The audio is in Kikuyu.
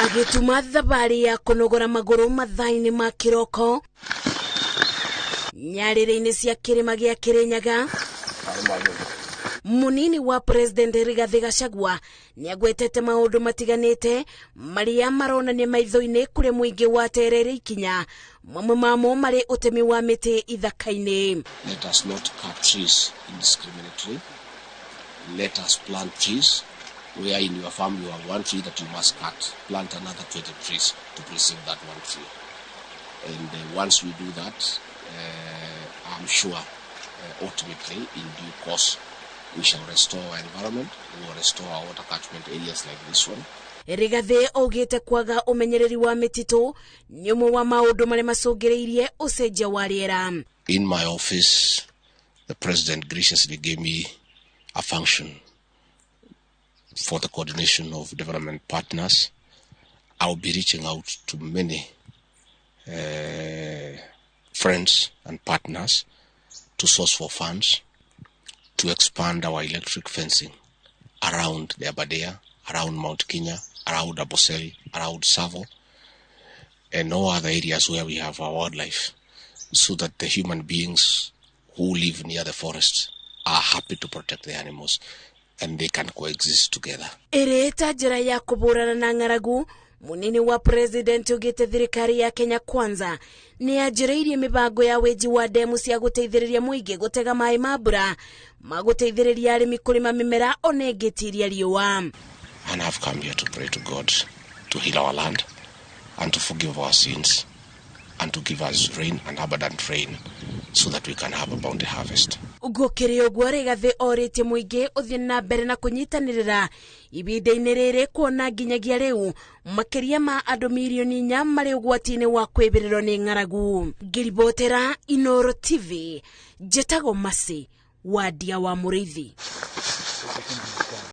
Agĩtuma thabarĩ ya kũnogora magũrũ mathaa-inĩ ma kĩroko nyarĩrĩ-inĩ cia kĩrĩma gĩa Kĩrĩnyaga, munini wa President Rigathĩ Gachagua nĩagwetete maũndũ matiganĩte marĩa maronania maitho-inĩ kũrĩa mũingĩ waterere ikinya, mamwe mamo marĩ ũtemi wa mĩtĩ ithaka-inĩ. Let us not cut trees indiscriminately. Let us plant trees. Where in your farm you have one tree that you must cut, plant another 20 trees to preserve that one tree. And once we do that, I'm sure ultimately in due course we shall restore our environment, we will restore our water catchment areas like this one. Rigathĩ augĩte kwaga ũmenyereri wa mĩtitũ nĩ ũmwe wa maũndũ marĩa macũngĩrĩirie ũcenjia wa rĩera. In my office, the president graciously gave me a function for the coordination of development partners. I'll be reaching out to many friends and partners to source for funds to expand our electric fencing around the Aberdare, around Mount Kenya, around Amboseli, around Tsavo, and all other areas where we have our wildlife, so that the human beings who live near the forest are happy to protect the animals and they can coexist together. Ĩrĩ ta njĩra ya kũbũrana na ng'aragu, munini wa president ugĩte thirikari ya Kenya Kwanza nĩ yanjĩrĩirie mĩbango ya wenji wa ndemu cia gũteithĩrĩria mũingĩ gũtega maĩ ma mbura ma gũteithĩrĩria arĩmi kũrĩma mĩmera ona ĩngĩtiria riũa. And I've come here to pray to God to heal our land and to forgive our sins and to give us rain and abundant rain so that we can have a bounty harvest. Gũkĩrĩ ũguo, Rigathĩ orĩtie mũingĩ ũthiĩ na mbere na kũnyitanĩrĩra ibinda-inĩ rĩrĩ, kuona nginyagia rĩu makĩria ma andũ mirioni 4 marĩ ũgwati-inĩ wa kwĩbĩrĩrwo nĩ ng'aragu. Ngĩribotera Inoro TV, njĩtagwo Masi Wadia wa Mũrĩithi.